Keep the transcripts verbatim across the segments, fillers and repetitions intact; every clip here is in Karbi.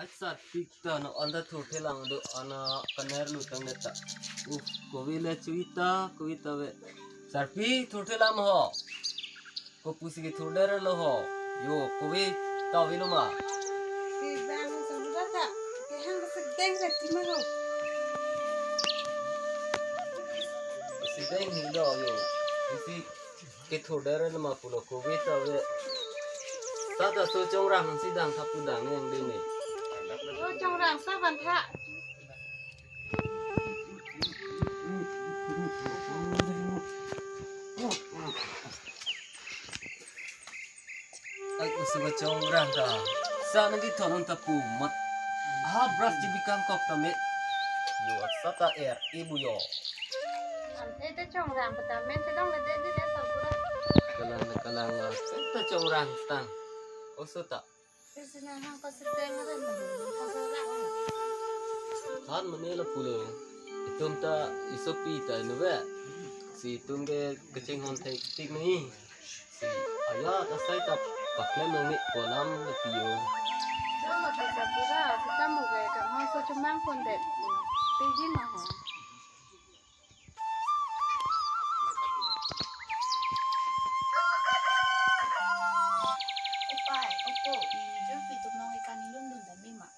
Ai sarpi ta no anta thurthelang do, ana kaner lu tang neta. Uh, kove le chui ta, kove ta ve. Sarpi, thurthelang ho. Kopusi kethurdetlo ho. Yo, kove ta avelo ma? Kevang sambura ta. Kehang kesedeng ke tima ho. Kesedeng hilo yo. Isi kethurdetlo ma pulo, kove ta ave. Seta so Chongrang si dang thapu dang ne yang dini. Oh, Chongrang sa van tha. Ai, oso ba Chongrang ta. Sa nangkethon un thapu mat. Ha, bras ji bikang kok ta me. Yo, seta er, ibu yo. Ante te Chongrang pata men te dong le de di le sambura. Kalang, kalang, ah, seta Chongrang stang. Oso ta. Isi nang hang pasi teng ada mana? Pasi rak mana? Han mane la pulo. Itum ta isopi ta inut ve. Si itum ke kachinghon thektik ni. Si ayat asai ta paklem nang ni kolam le piyo. Chong mata sambura, kita mo ke kanghon so chomang kondet. Pejin ma ho. Opai, opo, ni jun pitum nong ikan ilum dun dami ma.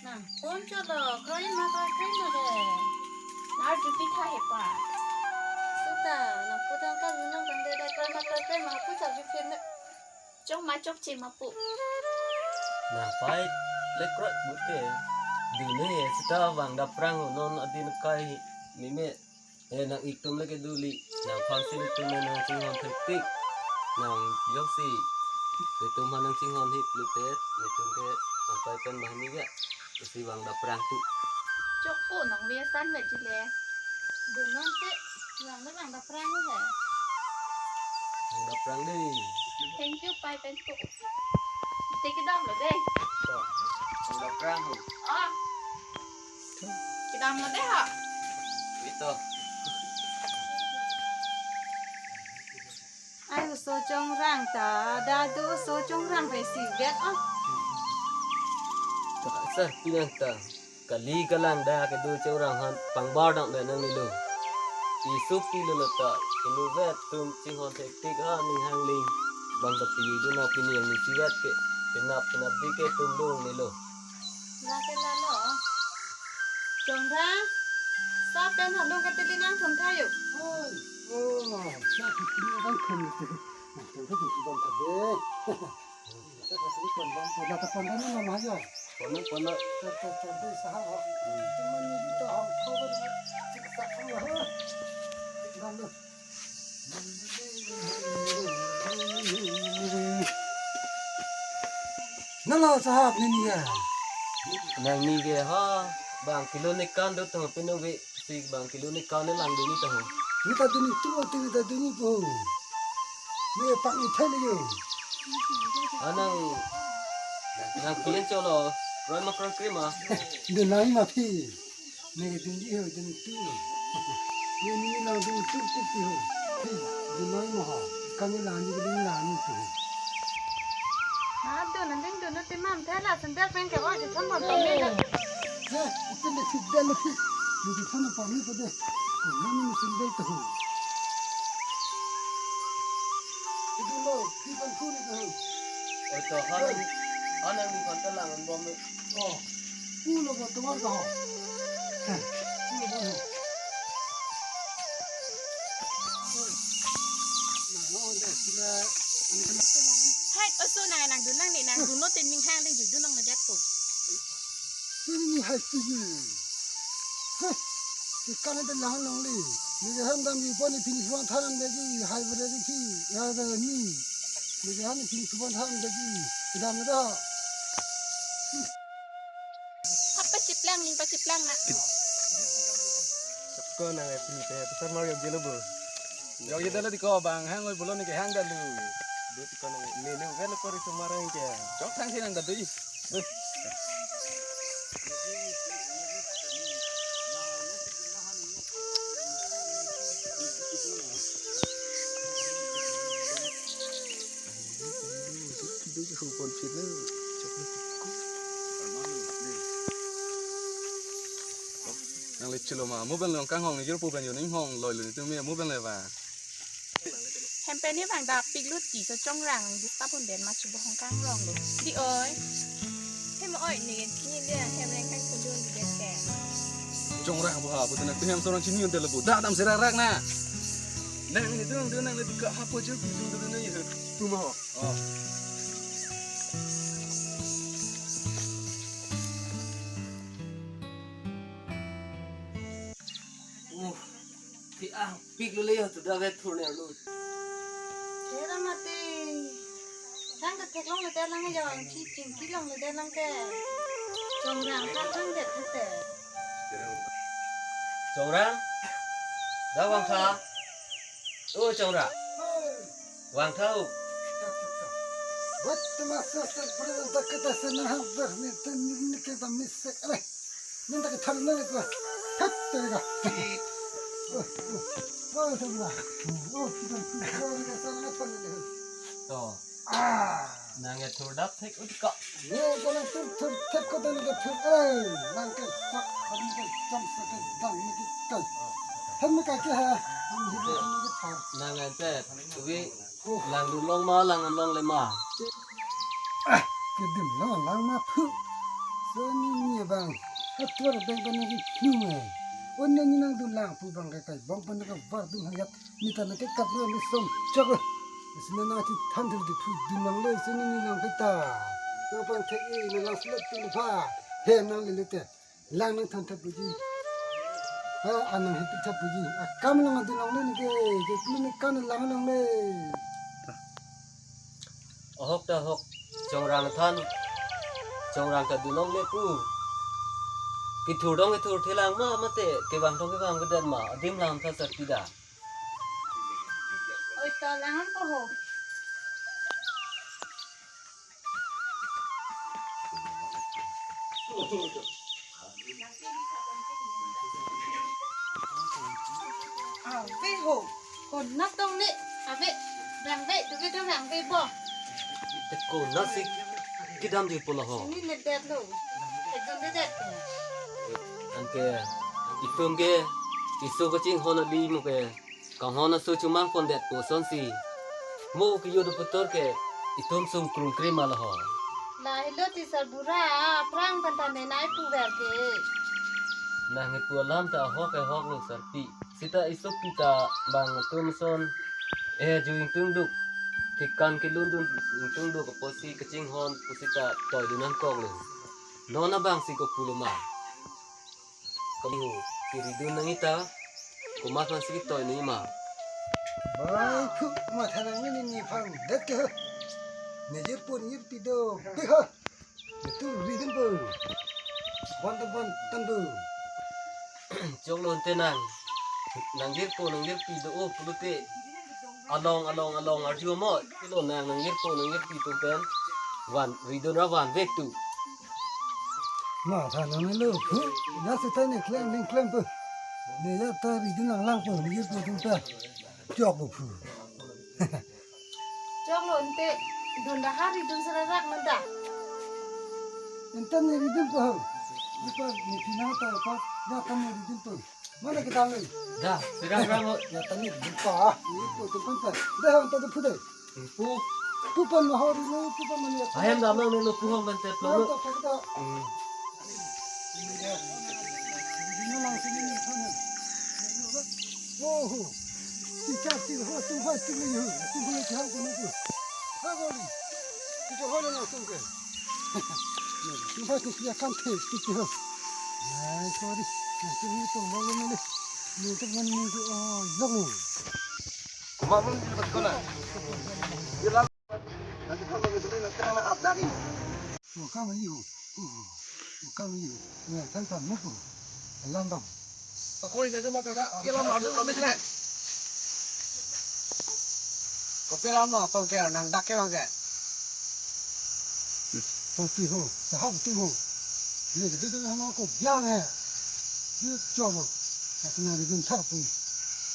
Nang pon cholo, kroi ma kroi kroi ma de. Nar jupi tha hepa. Seta, nang putang ka lunang kan de da kroi ma kroi kroi ma pu sa jupi ne. Chok ma chokche ma pu. Nang pai le kroi bu te. Dini seta vang daprang non adin kai ni me. Eh, nang itum lagi duli, nang phansi itum nang chinghon thektik, nang joksi, itum nang chinghon hip lutet, itum ke nang pai pen bahani ga, isi vang daprang tu. Chok po nang via san vet jile. Dunon te, vang le vang daprang le. Vang daprang dei. Thank you, pai pen po. Te kedam lo dei. To, vang daprang ho. Ah. Kedam lo dei ha. Ito. Ai, oso Chongrang ta, dadu oso Chongrang pe si vet oh. Ta sa pinang ta. Kali kalang da kedo Chongrang han pangbar dang da nang nilo. Isopi lo lo ta, inut vet tum chinghon thektik ha ning hangling. Bang ta pi du na pini yang ni si vet ke. Pinap pinap di ke tum dong nilo. Lake lalo. Chongrang. Sa pen halong katili nangtum tha yo. Oi. Oh, sa kitini nangtum tu. Nangtum tu tu bang kabe. Sa katili pon bang pon ta pon ta ni mama yo. Pon pon. Ta ta ta de sa ha. Teman ni kita ham kau ber. Kita tak kau ha. Bang. Nalo sahab nini ke. Nang ni ke ha, bang kilo ni kan do tong pinu ve, si bang kilo ni kan ni lang do ni tong. Ni ta duni tu, ni ta duni po. Ni pang ni thai ni yo. Anang, nang kilo cholo, roi ma kroi kroi ma. Dun nai ma phi. Neke dunji ho, dun tu. Ye ni lang dun tu tu tu ho. Hi, dun noi mo ha. Kami lang ni dun lang ni tu. Ha, dun nang dun dun te mam the la sandal pen ke oi thon mon pami la. He, itu le sandal le phi. Ni thon pami ko de. Ko ni ni sandal tu ho. Itu lo, phi kan ku ni tu ho. Oi to, ha, ha nang ni kan ta lang bom. Oh. Pulo ba tomar ka ho. Heh, pulo ba ho. Hai, oso nang nang dun nang ni nang dun lo tin ning hang ding ju dun nang na jat ko. Pini ni hai pini. Heh, si kan ada lang nang li. Ni ke ham dam ni pon ni pini pon tharan de ji hai bere ji ki. Ya bere ni. Ni ke ham ni pini pon tharan de ji. Dam da. Hap pachiplang, ning pachiplang na. Ko nang epli te, pasar mar yok jelo bo. Yok jelo di ko bang, hang oi bolon ke hang dalu. Dut ko nang ne ne kan ko ri sumarang ke. Chok thang si nang dalu. Ui. Dut ko pon chit na. Chok na. Le chilo ma, mo pen long kanghong ni jirpo pen yo ning hong loi lo ni tu me mo pen le ba. Hem pen ni vang dapik lut ti so Chongrang disturb un den ma chubo hong kangrong lo. Di oi. Hem oi ni ni le hem reng kang kundun di de ke. Chongrang bo ha, bo tu na tu hem sorang chini un te le bo. Da dam serak rak na. Nang ni tu nang tu nang ni tu ka ha po jil tu tu tu ni. Tu ma ho. Oh. Uh, ti ang pik lo le yo tu da vet thur ne lo. Tera mati. Tang ka theklong le tera lang yo ang chi ching ki long le tera lang ke. Chongrang ka thang det te. Chongrang. Da wang tha. O Chongrang. Wang tha o. Bat ma sa sa pura ta kita sa na ha ba ni ta ni ni ke ta mi se. Are. Ni ta ke thar na ko. Thak te ga. Oh, oh. Oh, Chongrang. Oh, kita kita sa na thar ni. To. Ah. Nang ya thur dap thek ut ka. Ye ko nang thur thur thek ko dan ke thur. Eh, nang ke sak, nang ke jam sak ke dang ni ke kai. Hem ni kai ke ha. Hem hi ni ke thar. Nang ante, tuwi langdun long ma, lang-an longle ma. Ah, kedim long lang ma phu. So ni ni bang. Atur bang bang ni phu eh. On ni nang dun lang phu bang ke kai. Bang bang ke var dun hayat. Ni ta na ke kap na ni som chok. Sina na ti than thil di phu dun longle, sini ni long ke ta. Nang pan thek e, na lang slet tu pha. He nang le le te. Lang nang than thap buji. Ha, anang he thap buji. A kam lang dun longle ni ke, ke plu ni kan lang longle. Ahok ta ahok, Chongrang than, Chongrang ta dun longle pu. Kithur dong kithur thelang ma, mate, kevang dong kevang kedan ma, adim lam tha sat pida. Oi, to lang ko ho. Ave ho. Konat tong ne. Ave. Rang ve, tu ve tu rang ve bo. Te konat si kedam di pulo ho. Ni ne det lo. Ekdom de det. Anke itum ke isu kachinghon ali mo ke. Kanghon aso chumang pon det pu asonsi. Mo ke yo do putor ke itum sum krung krim ma lo ho. Lahelo ti sarbura, aphrang pen ta ne nai pu ver ke. Nang he pu alam ta ahok ahok lo sarpi. Sita isu pita bang atum son. Eh, ju ingtung duk. Tikan kelun dun ingtung duk apotsi kachinghon pusita toidun nangkok lo. Non abang si ko pulo ma. Kami ho, kiridun nang ita, komat man si kitoi nang ma. Bai, phu, matha nang ni ni phang det ke ho. Nejir pun ngir pido, pe ho. Itu ridun po. Bon to bon tan po. Chok lo ante nang. Nangjir po, nangjir pido, oh, pulote. Along, along, along, arju mo. Kilo nang, nangjir po, nangjir pido pen. Van, ridun ra van vek tu. Matha nang lo phu. Ya seta ne klem ning klem phu. Ne ya ta ridun lang lang phu. Ne pu tum ta. Chok lo phu. Chok lo ante. Dun da ha ridun sara rak na da. Ante ne ridun phu. Ni pa ni pina ta pa. Ya ta ne ridun phu. Mana kita ni? Da, sira sira mo. Ya ta ne ridun phu. Ni pu tum pa. Da ha ta phu de. Pu. Pu pan ma hori no, pu pan ma ni. Ahem dam nang ne lo pu hong ban tep lo. Lo to pakta. Hmm. Ni lang sini ni kan. Oh. Ti cha ti ho tu ba ti ni ho. Tu ho cha ko ni tu. Ha ko ni. Ti cha ho na tu ke. Tu ba tu ya kan te ti ho. Ai, sorry. Tu ni tu ba ni ni. Ni tu ba ni ni tu. Oh, lo. Kumamun di bat kona. Bilang. Nanti kalau gitu nanti anak apa lagi? Oh, kamu iyo. Oh, kamu iyo. Ya, kan kamu ko. Alam bang. Pakoi jadi mata dah. Kilo madu kami kena. Kopi lama apa ke nang dak ke bang ke? Kopi ho, sahau ti ho. Ni jadi tu nama ko biang eh. Ni coba. Aku nak bikin satu.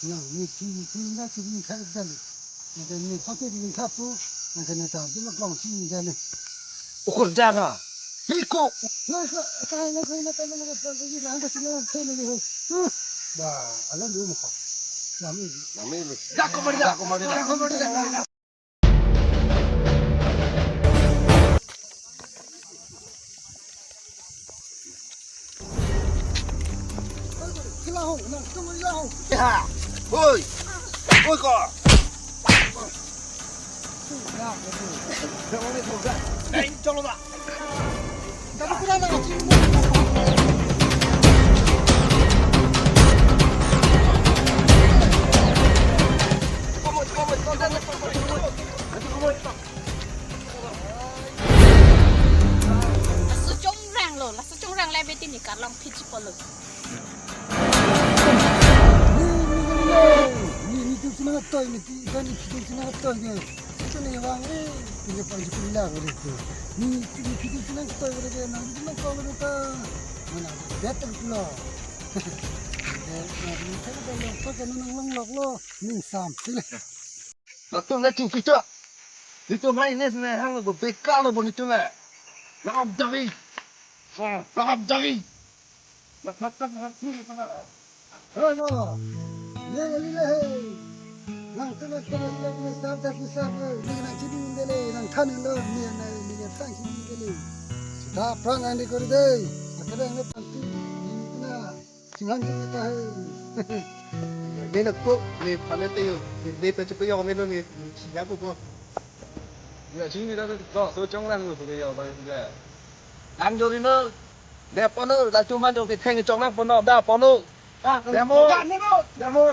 Yang ni tu tu nak tu ni kan jadi. Nang ke ni pake di kap tu, nang ke ni ta di mak long si nang ke ni. Ukur dana. Hiko. Ba, alam dulu mo. Nami. Nami. Dako mari, dako mari, dako mari. Hoi. Hoi ko. Laso Chongrang lo, laso Chongrang le beti ni karlong phit chipolo. Ni, ni, ni, ni, ni, ni, ni, tu sinang toy, ni, ti, ikan ni, tu sinang toy, ni. Itu ni wang, eh, punya panji pulang, ni, tu. Ni, ni, ni, tu sinang toy, ni, nang, tu nang kau, ni, ta. Mana, betul pula. Eh, eh, ni, saya dah long, pakai nang long lok lo, ni, sam, sila. Latum na chingki chok. Nitum hai ne sene hang bo bekar lo bo nitum na. Lahap dari. Ha, lahap dari. Halo. Ye ye le. Nang tena tena le le sab dak sab le. Ni nang chini dele, nang than lo ni na ni nang than chini dele. Sita pran andi kori dei. Akada ne panti. Ni na. Singan tu kita hai. Ni nak kok ni panen tu yo. Ni ni tu cukup yang ni tu ni. Singan tu kok. Ya, sini dah tu. So Chongrang tu dia bang dia. Ang jori no. Dia pono dah cuma tu kita hanya Chongrang pono dah pono. Demo. Demo. Demo.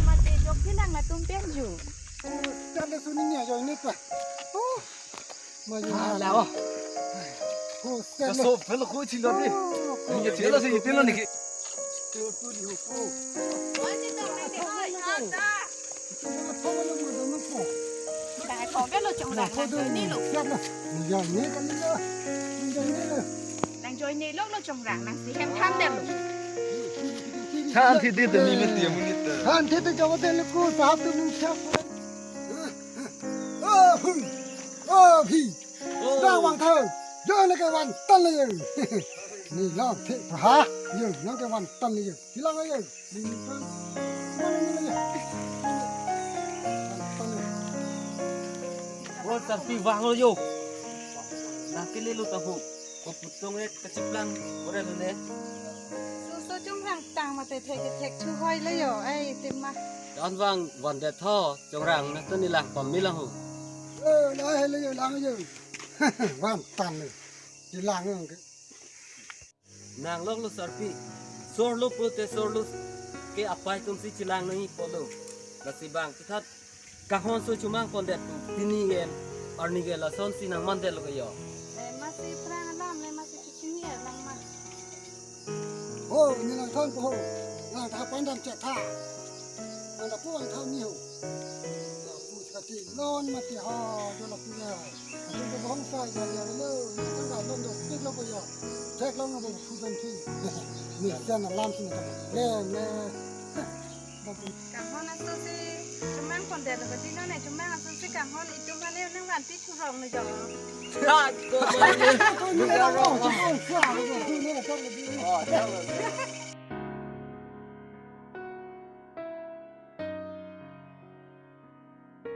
Mate jok bilang latum penju. Kali suning ya, join ni pa. Oh. Maju. Ah, lah, oh. Oh, Kaso pelo ko chilo di. Oh, ni chilo si chilo ni. Nang join ni lo. Nang join ni lo. Nang join ni lo lo Chongrang, nang si hem than det lo. Than thi di de mi mati amonit. Than thi di jawa de lo ko sahab tu nung siap. Oh, hmm. Oh, phi. Oh. Nang vang thang. Yo na ke van tan le yo. Ni lang the ha. Yo na ke van tan le yo. Hilang ayo. Ni ni pan. Mana ni lagi? Oh, tapi vang lo yo. Nang ke le lo tahu. Ko putung e kachiplang. Ore lo ne. So so Chongrang tang mate thek thek thu hoi le yo. Ai tim ma. Don vang van det tho Chongrang na tu ni lang pam ni lang ho. Eh, la he le yo lang yo. Van tan le. Di lang yo. Nang lok lo sarpi. Sor lo pulote sor lo ke apai atum si chelang nangji pulo. Lasi bang chethat Kanghon so chomang pondet pu, pini ke, arni ke lasonsi nangmandetlo ke jo. Eh, masi phrang alam le masi chini alam ma. Oh, ini lang thang po ho. Lang tha pandam chetha. Lang tha pu ang thang ni ho. Lang pu kati lon mati ha, jo la pu ya. Ati ko bong sai ya ya lo, ni kan ga lon do, tik lo ko ya. Thek lo ngo pu dan thi. Ni sian alam sini ta. Le, le. Kanghon aso si chomang pondet lo, bati non ne chomang aso si kanghon itum mane nang vanpi churong ne jo. Ko mane. Ko ni la lo, ko sa lo, ko ni la lo.